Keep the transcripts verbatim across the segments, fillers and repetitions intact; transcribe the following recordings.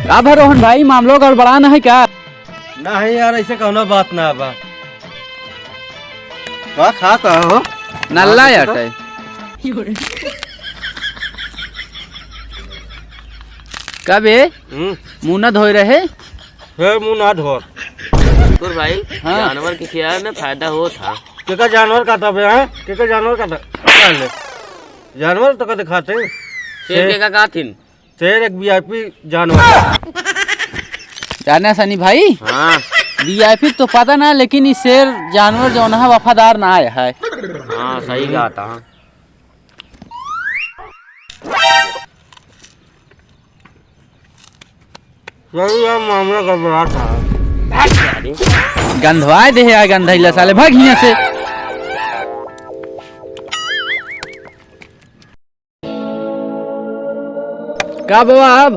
का भा रोहन भाई, मामलो गड़बड़ान है का? नहीं यार, ऐसे कौनो बात ना बा। का खात हो? नल्ला हाँ, यार तो। का बे? हम्म। मुंह ना धोए रहे? हे मुंह ना धोर। अंकुर भाई, हाँ। जानवर के खियाए में फायदा होत ह। केका जानवर का तबे, हैं? केका जानवर का तबे? जानवर तो कदे खाते हैं। शेर शेर। केका खातिन? शेर एक वीआईपी जानवर। जाने सनी भाई? हाँ। वीआईपी तो पता ना, लेकिन ई शेर जानवर जौन है वफादार ना आया है। हाँ, सही कहा था। यही है मामला गड़बड़ा था। गंधवाए दे है, गंधैला साले, भाग हियां से। का बाबा अब?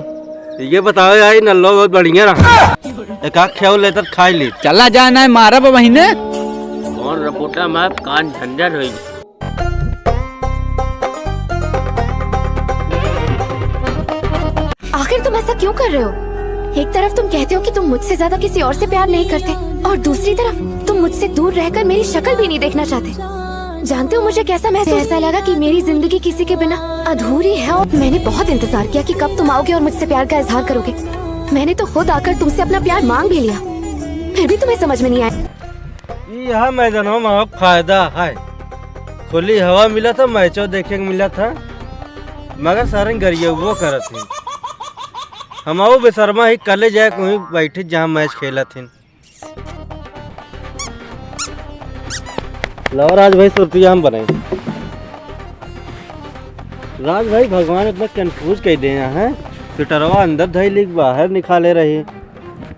ये बताओ यार, ये नल्लो बहुत बढ़िया रहा। एक आख खेव लेतर खाई ली। चला जाए ना, मारा बाबा ही ने। कौन रपोटा में कान झंझट होई। आखिर तुम ऐसा क्यों कर रहे हो? एक तरफ तुम कहते हो कि तुम मुझसे ज्यादा किसी और से प्यार नहीं करते और दूसरी तरफ तुम मुझसे दूर रहकर मेरी शक्ल भी नहीं देखना चाहते। जानते हो मुझे कैसा महसूस, ऐसा लगा कि मेरी जिंदगी किसी के बिना अधूरी है और मैंने बहुत इंतजार किया कि कब तुम आओगे और मुझसे प्यार का इजहार करोगे। मैंने तो खुद आकर तुमसे अपना प्यार मांग भी लिया, फिर भी तुम्हें समझ में नहीं आया। ई यहाँ मैदानवा में फायदा है, खुली हवा मिला था, मैचो देखे के मिला था, मगर सारे गरियबो करत ही। हम आओ बेशर्मा ही कले जाए कहीं बैठे जहाँ मैच खेलत ही। लो राज भाई, सुरतिया हम बनाई। राज भाई, भगवान इतना कंफ्यूज कर दे हैं, स्वेटरवा अंदर धई ली, बाहर निकाले रही।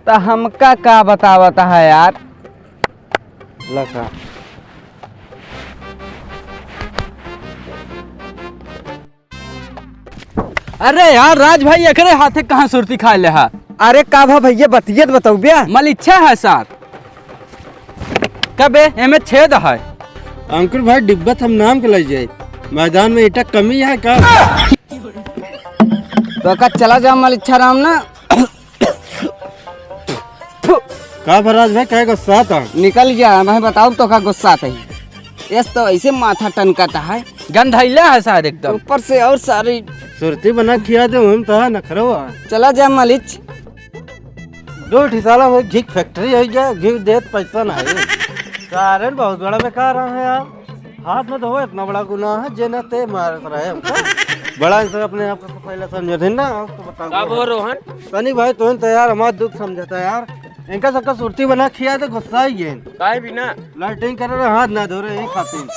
त हमका का बतावत है यार? लखा। अरे यार राज भाई, एकरे हाथे कहाँ सुरती खा ले हा? अरे का भा भैया, बतियत बताऊ बे। मलिच्छा है सार। कबे एमे छेद है। अंकुर भाई, डिब्बा त हम नाम के ले जाए, मैदान में ईटा कमी है का? तो का चला जा मलिच्छा राम ना। का भराज भाई, काहे गुस्सा था? निकल गया, मैं बताऊँ तो का गुस्सा था ही। यस तो ऐसे माथा टनकता है। गंधैला है सार एकदम। ऊपर से और सारी सुरती बना खिया दे, हम तो है नखरवा। चला जा मलिच। दो ठिसाला हो, घी फैक्ट्री हो गया, घी देत पैसा ना है। कारण बहुत बड़ा बेकार है यार। हाथ में तो हो इतना बड़ा गुनाह है, जे ना ते मारत रहे हमको। बड़ा इंसान अपने आप को पहले समझे थे ना, अब तो बताओ। का भो रोहन? सनी भाई, तुम तो यार हमारा दुख समझता है यार। इनका सबका सुरती बना खिया तो गुस्सा ही है। काहे बिना? लैट्रिन करे रहे, हाथ ना धो रहे, यही खातिर।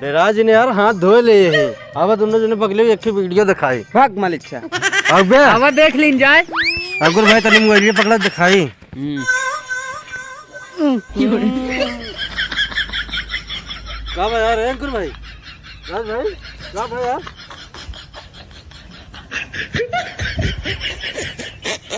बेराज ने यार हाथ धोए ले है। अब दोनों जने बगले में एक ही वीडियो दिखाई। भाग मलिच्छा। अबे। अब देख लीन जाए। अंकुर भाई, तनी मोबाइल पकड़ा दिखाई। हम्म। का भाई यार, ए अंकुर भाई, राज भाई, का भाई यार?